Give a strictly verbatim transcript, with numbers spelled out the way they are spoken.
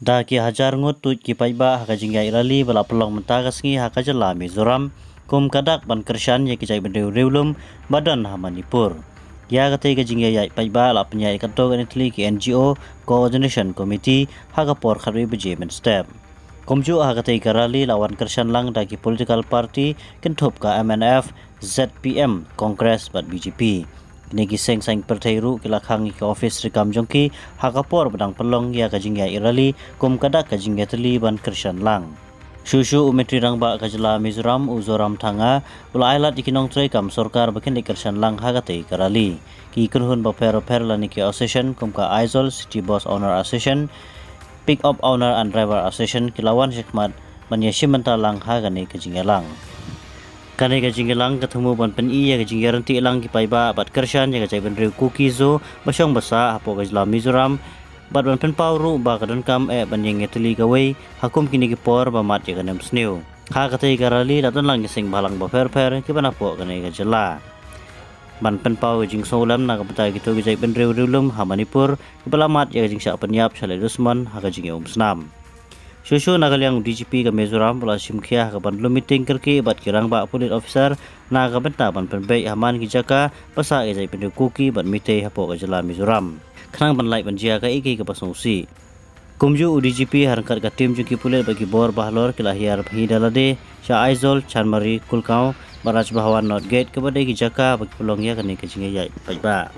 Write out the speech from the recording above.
Da ki hajar ngut tuid ki paidbah ha ka jingïaid rally ba la pynlong mynta ka sngi ha ka jylla Mizoram, kum ka dak ban kyrshan ïa ki jaitbynriew riewlum ba don ha Manipur. Ïa katei ka jingïaid paidbah la pynïaid katto katne tylli ki N G O Coordination Committee ha ka por khatwei baje mynstep. Kumjuh ha katei ka rally la wan kyrshan lang da ki political party kynthup ka M N F, Z P M, Congress bad B J P. Kine ki seng saiñ pyrthei ruh ki la khang ïa ki office treikam jong ki ha ka por ba dang pynlong ïa ka jingïaid rally kum ka dak ka jingïatylli ban kyrshan lang. Shuh shuh u Myntri Rangbah ka jylla Mizoram u Zoramthanga u la ailad ïa ki nongtreikam sorkar ba kin leit kyrshan lang ha katei ka rally. Ki kynhun bapher bapher lane ki association kum ka Aizawl City Bus Owner Association, Pick Up Owner and Driver Association ki la wan shakhmat ban ïashim bynta lang ha kane ka jingïalang. Kane ka jingïalang ka thmu ban pyni ïa ka jingïaryntih lang ki paidbah bad kyrshan ïa ka jaitbynriew Kuki-Zo ba shong ba sah hapoh ka jylla Mizoram, bad ban pynpaw ruh ba ka donkam eh ban ïeng ïatylli kawei ha kum kine ki por ba mad ïa ka nemsniew. Ha katei ka rally la don lang ki seng bhalang bapher bapher kiba na hapoh kane ka jylla. Ban pynpaw ka jingsngewlem na ka bynta kito ki jaitbynriew riewlum ha Manipur kiba la mad ïa ka jingshah pynïap sha lade dusmon ha ka jingïaumsnam. Shuh shuh na ka liang u D G P ka Mizoram u la shim khia ha ka ban lum meeting kyrkieh bad ki rangbah pulit officer na ka bynta ban pynbeit ha man ki jaka ba sah ki jaitbynriew Kuki bad Meitei hapoh ka jylla Mizoram, khnang ban lait ban jia kaei kaei kaba sngewsih. Kumjuh u D G P ha ryngkat ka team jong ki pulit bad ki bor bahalor ki la hiar pynhih da lade sha Aizawl, Chanmari, Kulgaon bad Raj Bhawan North Gate kaba dei ki jaka ba ki pynlong ïa kane ka jingïaid paidbah.